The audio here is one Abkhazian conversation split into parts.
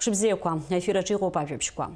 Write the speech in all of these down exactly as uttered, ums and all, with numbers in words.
Шәыбзиақәа, ефир аҿы иҟоуп ажәабжьқәа.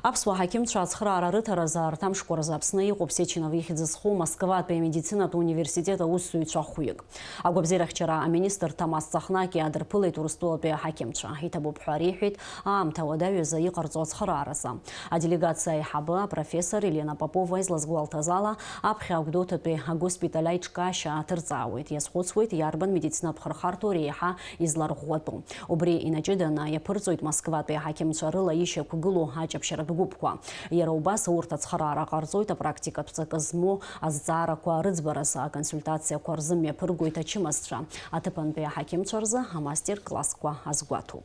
Аԥсуа ҳақьымцәа ацхыраара рыҭаразы арҭ амшқәа рзы Аԥсны иҟоуп Сеченов ихьӡ зху Москватәи амедицинатә университет аусзуҩцәа хәҩык. Агәабзиарахьчара аминистр Ҭамаз Ҵахнаки адырԥылеит Урыстәылатәи аҳақьымцәа. Иҭабуп ҳәа реиҳәеит аамҭа уадаҩызы иҟарҵо ацхырааразы. Аделегациа аиҳабы, апрофессор Елена Попова излазгәалҭаз ала, аԥхьа Агәдоуҭатәи агоспиталь аиҿкаашьа аҭырҵаауеит, иазхәыцуеит, иарбан медицинатә хырхарҭоу реиҳа изларӷәӷәатәу. Убри инаҷыданы иаԥырҵоит Москватәи аҳақьымцәа рыла ишьақәгылоу аҷаԥшьаратә гәыԥқәа. Иара убас урҭ ацхыраара ҟарҵоит апрактикатә ҵакы змоу азҵаарақәа рыӡбаразы, аконсультациақәа рзымҩаԥыргоит ачымазцәа, аҭыԥантәи аҳақьымцәа рзы амастер-классқәа азгәаҭоуп.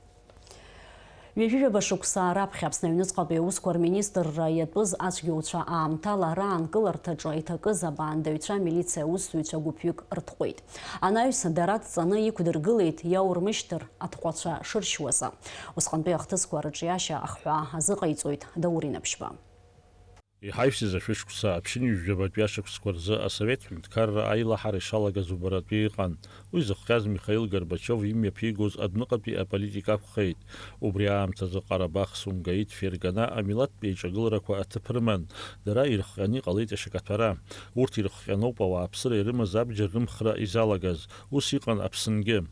Ҩажәижәаба шықәса раԥхьа Аԥсны аҩныҵҟатәи аусқәа рминистрра иатәыз ацәгьоуцәа аамҭала раанкыларҭаҿы иҭакыз абаандаҩцәа милициа аусзуҩцәа гәыԥҩык рҭҟәеит. Анаҩс дара дҵаны иқәдыргылеит иаурмышьҭыр атҟәацәа шыршьуазы. Усҟантәи ахҭысқәа рыҿиашьа ахҳәаа азыҟаиҵоит Даур Инаԥшьба. Иҳаҩсыз ашәышықәса, аԥшьынҩажәабатәи ашықәсқәа рзы асовет ҳәынҭқарра аилаҳара ишалагаз убаратәы иҟан. Уи зыхҟьаз Михаил Горбачиов имҩаԥигоз адәныҟатәи аполитика акәхеит. Убри аамҭазы Ҟарабах, Сумгаит, Фергана амилаҭтә еиҿагыларақәа аҭыԥ рыман, дара ирыхҟьаны иҟалеит ашьакаҭәара. Урҭ ирыхҟьаноуп ауааԥсыра ирымаз абџьар рымхра изалагаз. Ус иҟан Аԥсынгьы.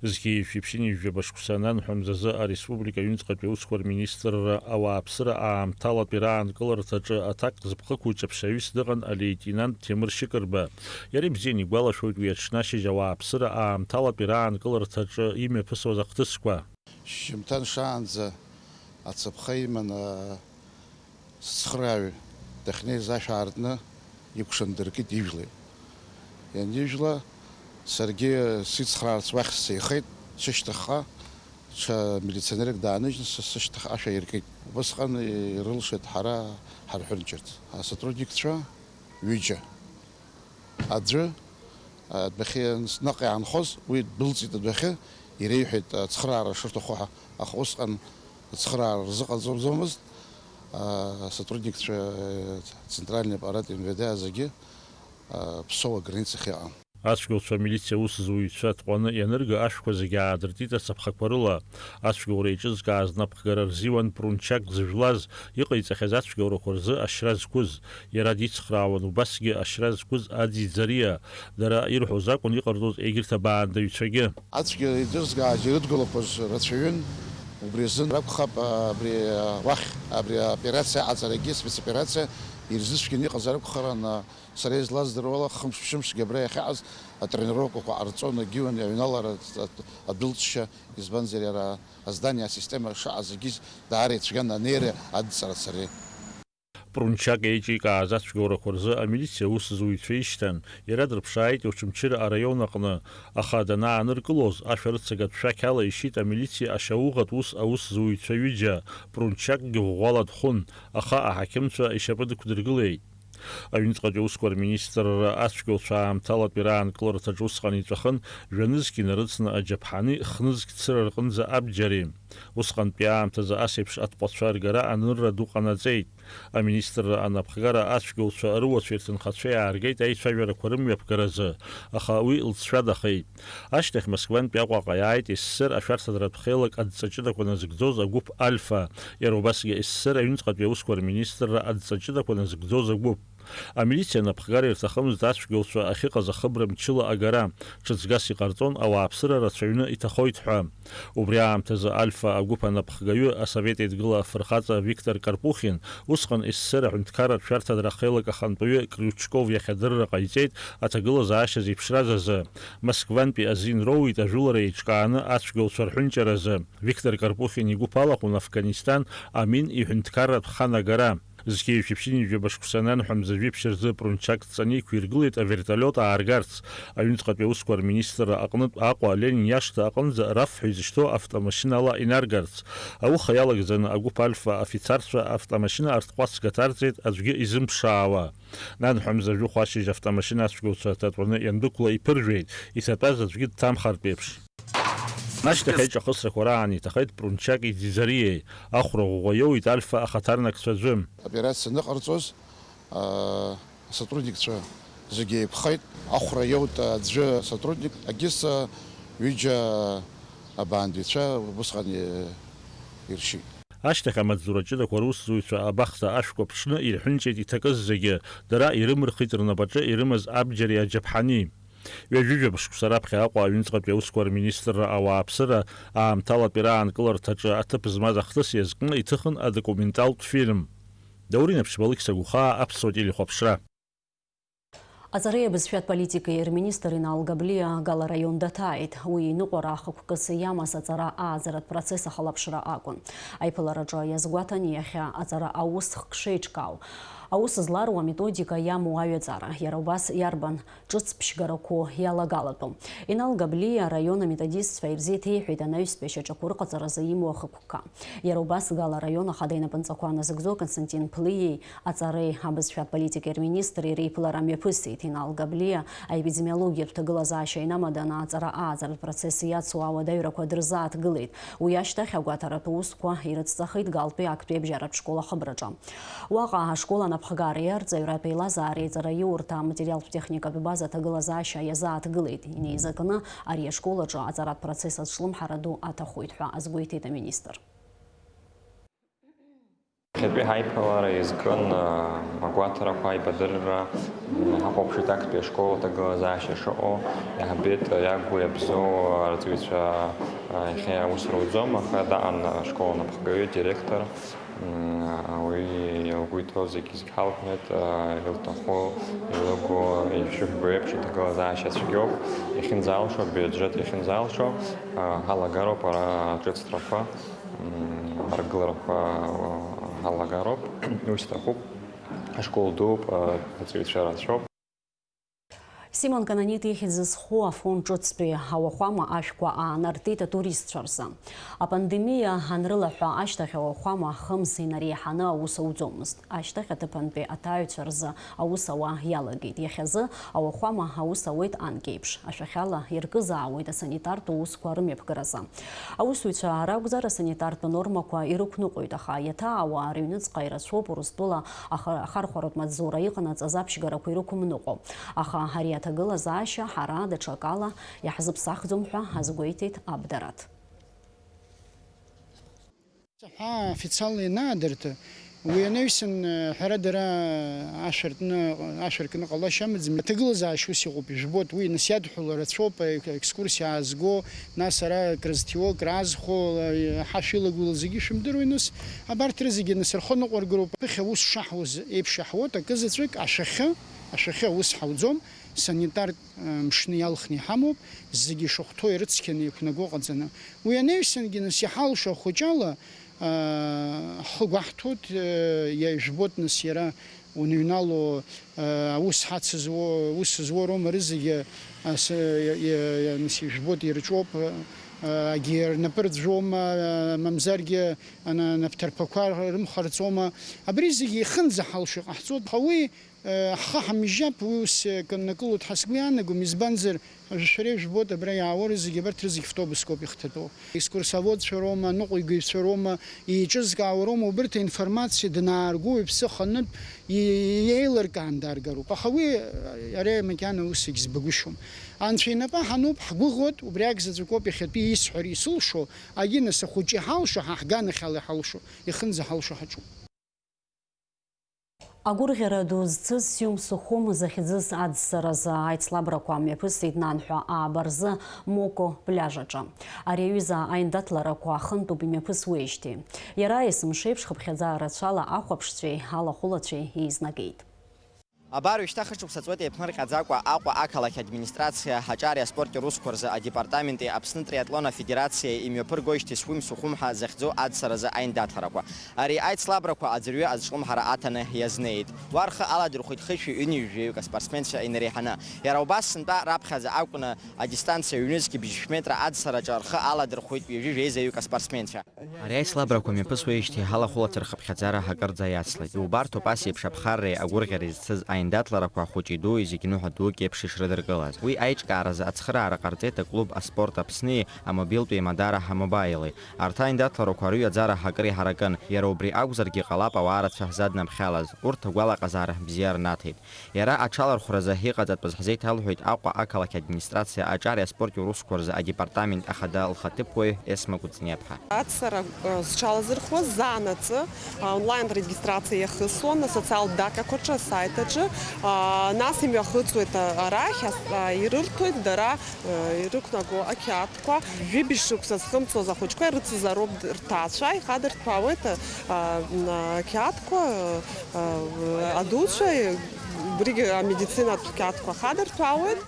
Зқьи жәшәи ԥшьынҩажәи жәаба шықәса ананҳәа мзазы ареспублика аҩныҵҟатәи аусқәа рминистрра ауааԥсыра аамҭалатәи раанкыларҭаҿы аҭак зыԥхықәу ҷаԥшьаҩыс дыҟан алеитенант Ҭемыр Шьыкырба. Иара ибзианы игәалашәоит уи аҽны ашьыжь ауааԥсыра аамҭалатәи раанкыларҭаҿы имҩаԥысуаз ахҭысқәа. Шьыжьымҭан шаанӡа ацаԥха иманы сыцхырааҩ дахьнеиз ашә аартны икәшан дыркит ижәлеи. Ианижәла, саргьы сицхраарц уахь сцеихеит, сышьҭахьҟа ҽа милиционерк дааныжьны са сышьҭахь ашә аиркит. Убысҟан ирылшеит ҳара ҳарҳәынҷырц. Асотрудникцәа ҩыџьа. Аӡәы, адәахьы наҟ иаанхоз, уи дәылҵит адәахьы, иреиҳәеит ацхыраара шырҭаху ҳәа, аха усҟан ацхыраара рзыҟаҵаӡомызт асотрудникцәа центральный аппарат МВД зегьы Ԥсоу аграницахь иҟан. Ацәгьоуцәа амилициа аусзуҩцәа ҭҟәаны ианырга, ашәқәа зегьы аадыртит ацаԥхақәа рыла. Ацәгьоура еиҿызкааз напхгара рзиуан Прунчак зыжәлаз, иҟаиҵахьаз ацәгьоурақәа рзы ашьра зқәыз. Иара дицхраауан убасгьы ашьра зқәыз Ади Ӡариа. Дара ирҳәоз акәын иҟарҵоз егьырҭ абаандаҩцәагьы. Ацәгьа еиҿызкааз ирыдгылақәоз рацәаҩын. Убри азын ракәхап абри уахь, абри аоперациа аҟаҵарагьы, спецоперациа ирзыцәгьаны иҟазар акәхарын. Сара излаздыруа ала, хымш-ԥшьымшгьы абра иахьаҟаз атренировкақәа ҟарҵон, егьиуан аҩналара, адәылҵшьа, избанзар, иара аздание асистема шаҟаз зегьы даара ицәгьан анеира адҵара цареи. Прунчак еиҿикааз ацәгьоурақәа рзы амилициа аусзуҩцәа ишьҭан, иара дрыԥшааит Очамчыра араион аҟны, аха данааныркылоз, ашәарыцагатә шәақь ала ишьит амилициа ашьауӷатә ус аусзуҩцәа ҩыџьа, Прунчакгьы ӷәӷәала дхәын, аха аҳақьымцәа ишьапы дықәдыргылеит. Аҩныҵҟатәи аусқәа рминистрра ацәгьоуцәа аамҭалатәи раанкыларҭаҿы усҟан иҵәахын, жәа-нызқь инарыцны аџьаԥҳани хнызқь цыра рҟынӡа абџьари. Усҟантәи аамҭазы ас еиԥш атҟәацәа ргара анырра ду ҟанаҵеит. Аминистрра анапхгара ацәгьоуцәа рыуацәеи рҭынхацәеи ааргеит аицәажәарақәа рымҩаԥгаразы, аха уи лҵшәадахеит. Ашьҭахь Москвантәи Аҟәаҟа иааит СССР ашәарҭадаратә хеилак адҵаҷыдақәа назыгӡоз агәыԥ Альфа, иара убасгьы СССР аҩныҵҟатәи аусқәа рминистрра адҵаҷыдақәа назыгӡоз агәыԥ. Амилициа анапхгара ирҭахымызт ацәгьоуцәа ахьыҟаз ахыбра мчыла агара, ҽыҵгас иҟарҵон ауааԥсыра рацәаҩны иҭахоит ҳәа. Убри аамҭазы Альфа агәыԥ анапхгаҩы, Асовет Еидгыла афырхаҵа Виктор Карпухин, усҟан СССР аҳәынҭқарратә шәарҭадара ахеилак ахантәаҩы Крючков иахь адырра ҟаиҵеит аҭагылазаашьа зеиԥшраз азы. Москвантәи азин роуит ажәылара еиҿкааны ацәгьоуцәа рҳәынҷаразы. Виктор Карпухин игәыԥ алахәын Афганистан амин иҳәынҭқарратә хан агара. Зқьи жәшәи ԥшьынҩажәи жәаба шықәса ананҳәа мза жәиԥшь рзы Прунчак дҵаны иқәиргылеит авертолиот ааргарц, аҩныҵҟатәи аусқәа рминистрра аҟнытә Аҟәа Ленин иашҭа аҟынӡа РАФ ҳәа изышьҭоу автомашьынала инаргарц. Ауха иалагӡаны агәыԥ Альфа афицарцәа автомашьына артҟәацга ҭарҵеит аӡәгьы изымԥшаауа. Нанҳәа мза жәохә ашьыжь автомашьына ацәгьоуцәа ҭатәаны иандәықәла иԥыржәеит, иҭатәаз аӡәгьы дҭамхартә еиԥш. Ашьҭахь аиҿахысрақәа раан иҭахеит Прунчаки Ӡиӡариеи, ахәра ӷәӷәа иоуит Альфа ахаҭарнакцәа аӡәы. Аоперациа аныҟарҵоз, а, асотрудникцәа зегьы еиқәхеит. Ахәра иоут аӡәы асотрудник, агьыс ҩыџьа абаандҩцәа убысҟан, е, иршьит. Ашьҭахь амаҵзура ҷыдақәа русзуҩцәа абахҭа ашәқәа ԥҽны ирҳәынҷеит иҭакыз зегьы, дара ирымырхит рнапаҿы ирымаз абџьари аџьаԥҳани. Ҩажәижәаба шықәса раԥхьа Аҟәа аҩныҵҟатәи аусқәа рминистрра ауааԥсыра аамҭалатәи раанкыларҭаҿы аҭыԥ змаз ахҭыс иазкны иҭыхын адокументалтә фильм. Даур Инаԥшьба, Алықьса Гәхаа, Аԥсуа телехәаԥшра. Аҵареи абызшәатә политикеи рминистр Инал Габлиа Гала араион даҭааит. Уи иныҟәара ахықәкыс иамаз аҵара ааӡаратә процесс ахылаԥшра акәын. Аиԥылараҿы иазгәаҭан иахьа аҵара аус хк шеиҿкаау, аус зларуа аметодика иамоу аҩаҵара, иара убас иарбан ҿыц ԥшьгарақәоу иалагалатәу. Инал Габлиа араион аметодистцәа ирзеиҭеиҳәеит анаҩстәи ашьаҿақәа рыҟаҵаразы имоу ахықәкы. Иара убас Гала араион ахада инапынҵақәа назыгӡо Константин Плиеи аҵареи абызшәатә политикеи рминистри реиԥылара мҩаԥысит. Инал Габлиа аепидемиологиатә ҭагылазаашьа инамаданы аҵара ааӡаратә процесс иацу ауадаҩрақәа дырзааҭгылеит. Уи ашьҭахь агәаҭаратә усқәа ирыцҵахеит Галтәи актәи абжьаратә школ ахыбраҿы. Уаҟа ашкол анапхгареи арҵаҩратә еилазаареи аҵараиурҭа аматериалтә техникатә база аҭагылазаашьа иазааҭгылеит. Инеизакны ари ашкол аҿы аҵаратә процесс азҿлымҳара ду аҭахуеит ҳәа азгәеиҭеит аминистр. Иахьатәи ҳаиԥылара иазкын, а, агәаҭарақәа, аибадырра, м, ҳахәаԥшит актәи ашкол аҭагылазаашьа шыҟоу, иаҳбеит, а, иагу иабзоу арҵаҩцәа, а, иахьа аус руӡом, аха даҟан ашкол анапхгаҩы, директор, м, уи лгәы иҭоу зегь-зегь ҳалҳәеит, а, илҭаху, илыгу, ишыжәбо еиԥш, аҭагылазаашьа цәгьоуп, иахьынӡалшо, абиуџьет иахьынӡалшо, а, ҳалагароуп ара аҿыцрақәа. М, аргыларақәа ҳалагароуп, уи сҭахуп, ашкол дууп, а, аҵаҩцәа рацәоуп. Симон Кананит ихьӡ зху Афон ҿыцтәи ауахәама ашәқәа аанартит атуристцәа рзы. Апандемиа анрылаҳәа ашьҭахь ауахәама хымз инареиҳаны аус ауӡомызт. Ашьҭахь аҭыԥантәи аҭааҩцәа рзы аус ауа иалагеит. Иахьазы ауахәама аус ауеит анкьеиԥш. Ашәахьала иркызаауеит асанитартә усқәа рымҩаԥгаразы. Аусзуҩцәа ракәзар, асанитартә нормақәа ирықәныҟәоит, аха иаҭаауа рыҩныҵҟа ирацәоуп Урыстәыла аха-, ахархәаратә маҵзура иҟанаҵаз аԥшьгарақәа ирықәымныҟәо. Аха ари аҭагылазаашьа ҳара даҽакала иаҳзыԥсахӡом ҳәа азгәеиҭеит Абдарат. Ҳәа официалла ианаадырт, уи анаҩсан, ҳәарада, ара ашә ртны, ашә ркны ҟалашьа амаӡам. Аҭагылазаашьа ус иҟоуп, ижәбоит, уи нас иадҳәало рацәоуп, екскурсиа аазго, нас ара крызҭиуа, кразхәо, ҳашә илагәылоу зегьы шәымдыруеи, нас абарҭ рызегьы нас рхы ныҟәыргароуп. Ԥыхьа ус шаҳуаз еиԥш иаҳуеит, акы заҵәык ашәахьы, ашәахьы аус ҳауӡом, санитартә мшны иалхны иҳамоуп, зегьы ишахәҭоу ирыцқьаны иқәнаго ҟаҵаны. Уи анаҩсангьы нас иҳалшо ахәыҷала, аа, ҳхы гәаҳҭоит, э, иажәбоит нас иара уныҩнало, э, аус ҳацызуо, ус зуо роума рызегьы, ас-, э, э, э, нас ижәбоит, ирҿоуп, э, агьи рнапы рӡәӡәома, э, мамзаргьы ана-, напҭарԥақәа рымхарҵома. Абри зегьы ихынӡаҳалшо иҟаҳҵоит. Аха уи Ҳхы ҳамжьап, уи ус, э, кыннакылоит ҳәа сгәы иаанагом, избанзар, шәара ижәбоит, абра иаауа рызегьы, абарҭ рызегь втобускоуп ихҭатәоу. Екскурсоводцәа роума, аныҟәигаҩцәа роума, еиҿызкаауа роума, убарҭ аинформациа данаарго, иԥсы аханытә, и-, иеилыркаан дааргароуп. Аха уи, э, ара макьана усгьы збагәышьом. Анцәа инапы ҳануп, ҳгәыӷуеит, убри акзаҵәык ауп иахьатәи исҳәар исылшо, агьи нас ахәыҷы иҳалшо, ҳа ҳганахьала иҳалшо, ихынӡаҳалшо ҳаҿуп. Агәырӷьара ду зцыз Сиум Сухум захьӡыз аӡсаразы аицлабрақәа мҩаԥысит нанҳәа ааба рзы Моко пляжаҿы. Ари аҩыза аиндаҭларақәа хынтәуп имҩаԥысуеижьҭеи. Иара есымшеиԥш хыԥхьаӡа рацәала ахәаԥшцәеи алахәылацәеи еизнагеит. Абар, уажәшьҭа хышықәса ҵуеит еиԥмырҟьаӡакәа Аҟәа ақалақь администрациа аҿареи аспорти русқәа рзы адепартаменти Аԥсны триатлон афедерациеи имҩаԥыргоижьҭеи Сиум Сухум ҳәа захьӡу аӡсаразы аиндаҭларақәа. Ари аицлабрақәа аӡәырҩы азҿлымҳара аҭаны иазнеит. Уа рхы аладырхәит хышәи ҩынҩажәаҩык аспортсменцәа инареиҳаны. Иара убас сынтәа раԥхьаӡа акәны адистанциа ҩнызқь бжьшә метра аӡсараҿы рхы аладырхәит ҩажәи жәеизаҩык аспортсменцәа. Ари аицлабрақәа мҩаԥысуеижьҭеи ҳалахәылацәа рхыԥхьаӡара акырӡа иацлеит. Иубарҭоуп ас еиԥш аԥхарреи агәырӷьареи зцыз аиндаҭларақәа хәыҷи-дуи зегь ныҳәа дук еиԥш ишрыдыркылаз. Уи аиҿкааразы ацхыраара ҟарҵеит аклуб Аспорт Аԥсни амобилтәи Мадара Ҳамобаили. Арҭ аиндаҭларақәа рыҩаӡара акыр иҳаракын, иара убри акәзаргьы ҟалап ауаа рацәа ҳзаднамхьалаз, урҭ агәалаҟазаара бзиа рнаҭеит. Иара аҽалархәразы иҟаҵатәыз ҳзеиҭалҳәеит Аҟәа ақалақь администрациа аҿари аспорти урусқәа рзы адепартамент ахада лхаҭыԥуаҩ Есма Кәыҵниаԥҳа. Ацара, э, зҽалазырхуаз заанаҵы, а, онлайн регистрациа иахысуан асоциалтә даҟьақәа рҿы, асайт аҿы, а, нас имҩахыҵуеит, а, арахь, ас-, а, ирырҭоит дара, э, ирықәнаго ақьаад. Жәибжь шықәса зхымцоз ахәыҷқәа ирыцызароуп рҭаацәа, ихадырҭәаауеит, а, а, ақьаадқәа, а, а, адуцәа, убригьы амедицинатә қьаадқәа хадырҭәаауеит.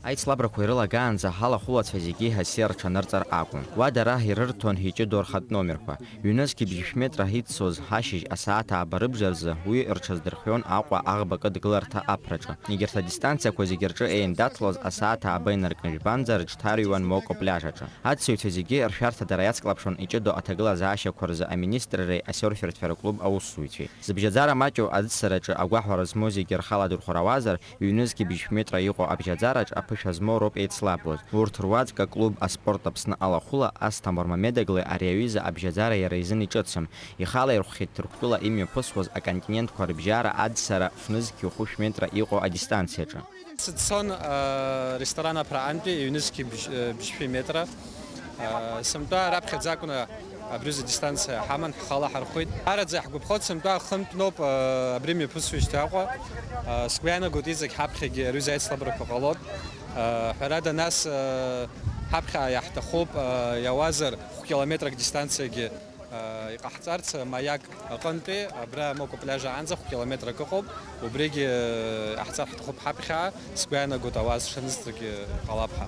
Аицлабрақәа ирылагаанӡа ҳалахәылацәа зегьы иҳасиа рҽанырҵар акәын. Уа дара ирырҭон иҷыдоу рхатә номерқәа. Ҩнызқь бжьшә метра иццоз ашьыжь асааҭ ааба рыбжа рзы уи рҽаздырхион Аҟәа аӷба кыдгыларҭа аԥраҿы. Егьырҭ адистанциақәа зегьы рҿы еиндаҭлоз асааҭ ааба инаркны жәбанӡа рыҽҭарҩуан Моко пляж аҿы. Аӡсаҩцәа зегьы ршәарҭадара иацклаԥшуан иҷыдоу аҭагылазаашьақәа рзы аминистрреи асерферцәа рыклуб аусзуҩцәеи. Зыбжьаӡара маҷу аӡсараҿы агәаҳәара змоу зегьы рхала дырхәарауазар, ҩнызқь бжьшә метра иҟоу абжьаӡараҿ аԥышәа змоу роуп еицлабуаз. Урҭ руаӡәк аклуб Аспорт Аԥсны алахәыла Асҭамыр Мамедаглеи ари аҩыза абжьаӡара иара изын иҿыцым. Ихала ирхәхьеит Ҭырқәтәыла имҩаԥысуаз аконтинентқәа рыбжьара аӡсара фнызқь хәышә метра иҟоу адистанциаҿы. Сыццон, э, ресторан аԥраҟантәи ҩнызқь бжь-, э, бжьшәи метра. Э, сынтәа раԥхьаӡа акәны абри аҩыза дистанциа ҳаман, ҳхала ҳархәит. Араӡа иаҳгәаԥхоит, сынтәа хынтәноуп, э, абри мҩаԥысуеижьҭеи Аҟәа. Э, сгәы иаанагоит, иҵегь ҳаԥхьагьы ари аҩыза аицлабрақәа ҟалоит. Э, ҳәарада, нас, э, ҳаԥхьа иаҳҭахуп, э, иауазар, хә-километрак дистанциагьы Иҟаҳҵарц, Маиак аҟынтәи абра Моко пляж аҟынӡа хә-километрак ыҟоуп, убригьы иҟаҳҵар ҳҭахуп ҳаԥхьа, сгәы иаанагоит, ауаа зҽанызҵогьы ҟалап ҳәа.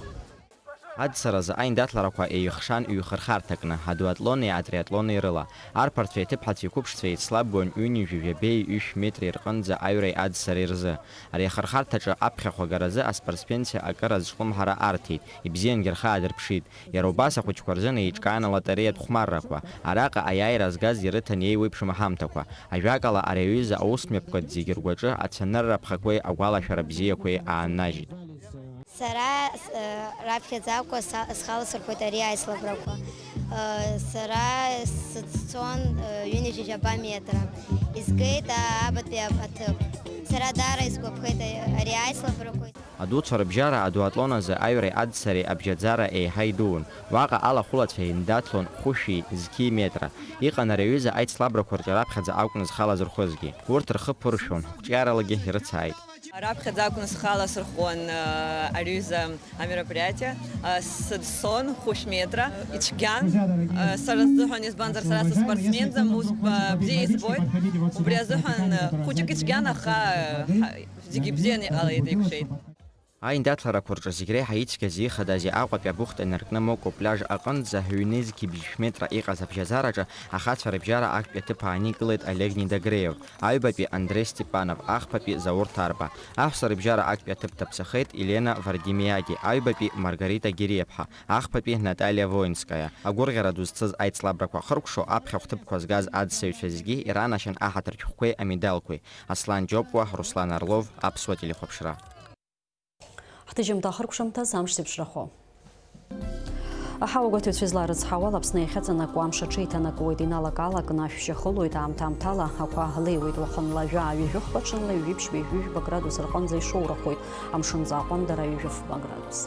Аӡсаразы аиндаҭларақәа еиҩхшан ҩ-хырхарҭакны, адуатлони атриатлони рыла. Арԥарцәеи аҭыԥҳацәеи қәыԥшцәеи еицлабуан ҩынҩажәи жәабеи ҩышә метри рҟынӡа аҩреи аӡсареи рзы. Ари ахырхарҭаҿы аԥхьахә агаразы аспортсменцәа акыр азҿлымҳара арҭеит, ибзиангьы рхы аадырԥшит. Иара убас ахәыҷқәа рзын еиҿкаан алотареиатә хәмаррақәа. Араҟа аиааира згаз ирыҭан еиуеиԥшым аҳамҭақәа. Ажәакала, ари аҩыза аусмҩаԥгатә зегьы ргәаҿы ацәанырра аԥхақәеи агәалашәара бзиақәеи ааннажьит. Сара, с-, э, раԥхьаӡакәа са-, схала сырхәеит ари аицлабрақәа. Э, сара сыццон, э, ҩынҩажәи жәаба метра. Изгеит, а, абатәи а-, аҭыԥ. Сара даара исгәаԥхеит, э, ари аицлабрақәа. Адуцәа рыбжьара адуатлон азы аҩреи аӡсареи абжьаӡара еиҳа идуун. Уаҟа алахәылацәа еиндаҭлон хәышәи зқьи метра. Иҟан ари аҩыза аицлабрақәа рҿы раԥхьаӡа акәын зхала зырхәызгьы. Урҭ рхы ԥыршәон, қәҿиаралагьы ирыцааит. Раԥхьаӡа акәын схала сырхуан, э, ари аҩыза амероприатие. Э, сыццон хәышә метра, ицәгьан, э, сара сзыҳәан, избанзар, сара сыспортсменӡам, ус, э, бзиа избоит. Убри азыҳәан, э, хәыҷык ицәгьан, аха, э, ҳа-, Зегьы бзианы иҟалеит, еиқәшәеит. Аиндаҭларақәа рҿы зегь реиҳа ицәгьази ихадази Аҟәатәи абухта инаркны Моко пляж аҟынӡа ҩнызқь бжьшә метра иҟаз абжьаӡараҿы ахацәа рыбжьара актәи аҭыԥ ааникылеит Олег Недогреев, аҩбатәи Андре Степанов, ахԥатәи Заур Ҭарба. Аҳәса рыбжьара актәи аҭыԥ ҭаԥсахеит Елена Вардимиади, аҩбатәи Маргарита Гириаԥҳа, ахԥатәи Наталиа Воинскаиа. Агәырӷьара ду зцыз аицлабрақәа ахыркәшо аԥхьахә ҭыԥқәа згаз аӡсаҩцәа зегьы иранашьан аҳаҭыртә шәҟәқәеи амедалқәеи. Аслан Џьопуа, Руслан Орлов, Аԥсуа телехәаԥшра. Ҳҭыжьымҭа ахыркәшамҭаз амш зеиԥшрахо. Аҳауагәаҭаҩцәа изларыцҳауала, Аԥсны иахьаҵанакуа амш аҽеиҭанакуеит, иналак-аалакны ашәшьы ахылоит, аамҭа-аамҭала ақәа леиуеит, уахынла жәаа-ҩажәихәба, ҽынла ҩажәи ԥшьба-ҩажәижәба градус рҟынӡа ишоурахоит, амшынӡы аҟәандара ҩажәи фба градус.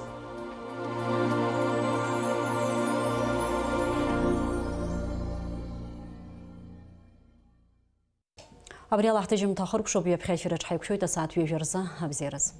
Абри ала ҳҭыжьымҭа ахыркәшоуп, ҩаԥхьа аефир аҿы ҳаиқәшәоит асааҭ ҩажәа рзы. Абзиараз.